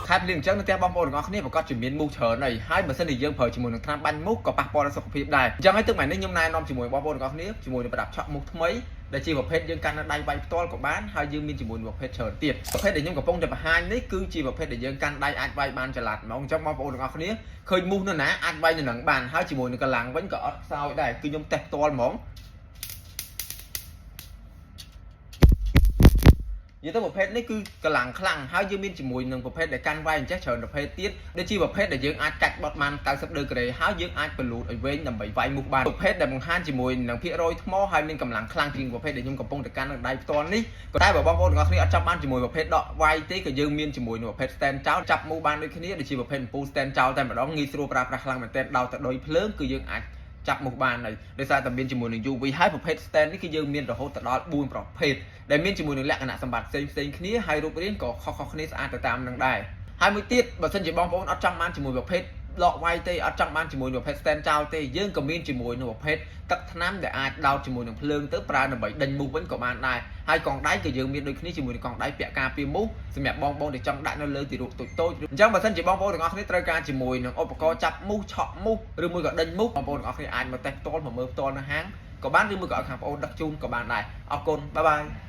ខែភ្លៀងអញ្ចឹងនៅផ្ទះបងប្អូនទាំងអស់គ្នាប្រកាសជាមានមូសច្រើនហើយហើយបើសិនជាយើងប្រើជាមួយនឹងថ្នាំបាញ់មូសក៏ប៉ះពាល់ដល់សុខភាពដែរអញ្ចឹងហើយទឹកម៉ែនេះខ្ញុំណែនាំជាមួយបងប្អូនទាំងអស់គ្នាជាមួយនឹងប្រដាប់ឆក់មូសថ្មីដែលជាប្រភេទយើងកាន់នៅដៃវាយផ្ទាល់ក៏បានហើយយើងមានជាមួយនឹងប្រភេទច្រើនទៀតប្រភេទដែលខ្ញុំកំពុងតែបង្ហាញនេះគឺជាប្រភេទដែលយើងកាន់ដៃអាចវាយបានចល័តហ្មងអញ្ចឹងបងប្អូនទាំងអស់គ្នាឃើញមូសនៅណាអាចវាយនៅនឹងបានហើយជាមួយនឹងកម្លាំងវិញក៏អត់ខ្សោយដែរគឺខ្ញុំតេស្តផ្ទាល់ហ្មង និយាយទៅប្រភេទនេះគឺកម្លាំងខ្លាំងហើយយើងមានជាមួយនឹងប្រភេទដែលកាន់វាយអញ្ចេះច្រើនប្រភេទទៀតដូចជាប្រភេទដែលយើងអាចកាច់បត់បាន90ដឺក្រេហើយយើងអាចបលូតឲ្យវែងដើម្បីវាយមុខបានប្រភេទដែលបង្ហាញជាមួយនឹងភាគរយថ្មហើយមានកម្លាំងខ្លាំងជាងប្រភេទដែលខ្ញុំកំពុងតែកាន់នឹងដៃផ្ទាល់នេះក៏តែបើបងប្អូនទាំងអស់គ្នាអត់ចាប់បានជាមួយប្រភេទដកវាយទេក៏យើងមានជាមួយនឹងប្រភេទ stand ចោលចាប់មូបានដូចគ្នាដូចជាប្រភេទអំពូល stand ចោលតែម្ដងងាយស្រួលប្រើប្រាស់ខ្លាំងមែនទែនដោតទៅដោយភ្លើងគឺយើងអាចចាប់មុខបានហើយដោយសារតែមានជាមួយនឹង UV ហើយប្រភេទ stand នេះគឺយើងមានរហូតទៅដល់4ប្រភេទដែលមានជាមួយនឹងលក្ខណៈសម្បត្តិផ្សេងផ្សេងគ្នាហើយរូបរាងក៏ខុសៗគ្នាស្អាតទៅតាមនឹងដែរហើយមួយទៀតបើសិនជាបងប្អូនអត់ចង់បានជាមួយប្រភេទដកវាយទេអត់ចង់បានជាមួយនឹងប្រភេទ stand ចោលទេយើងក៏មានជាមួយនឹងប្រភេទទឹកថ្នាំដែលអាចដោតជាមួយនឹងភ្លើងទៅប្រើដើម្បីដេញមូសវិញក៏បានដែរហើយកងដៃក៏យើងមានដូចគ្នាជាមួយនឹងកងដៃពាក់ការពារមូសសម្រាប់បងប្អូនដែលចង់ដាក់នៅលើទីរូបតូចតូចអញ្ចឹងបើសិនជាបងប្អូនទាំងអស់គ្នាត្រូវការជាមួយនឹងឧបករណ៍ចាប់មូសឆក់មូសឬមួយក៏ដេញមូសបងប្អូនទាំងអស់គ្នាអាចមកតេស្តផ្ទាល់មកមើលផ្ទាល់នៅហាងក៏បានឬមួយក៏ឲ្យខាងបងប្អូនដឹកជូនក៏បានដែរអរគុណ bye bye.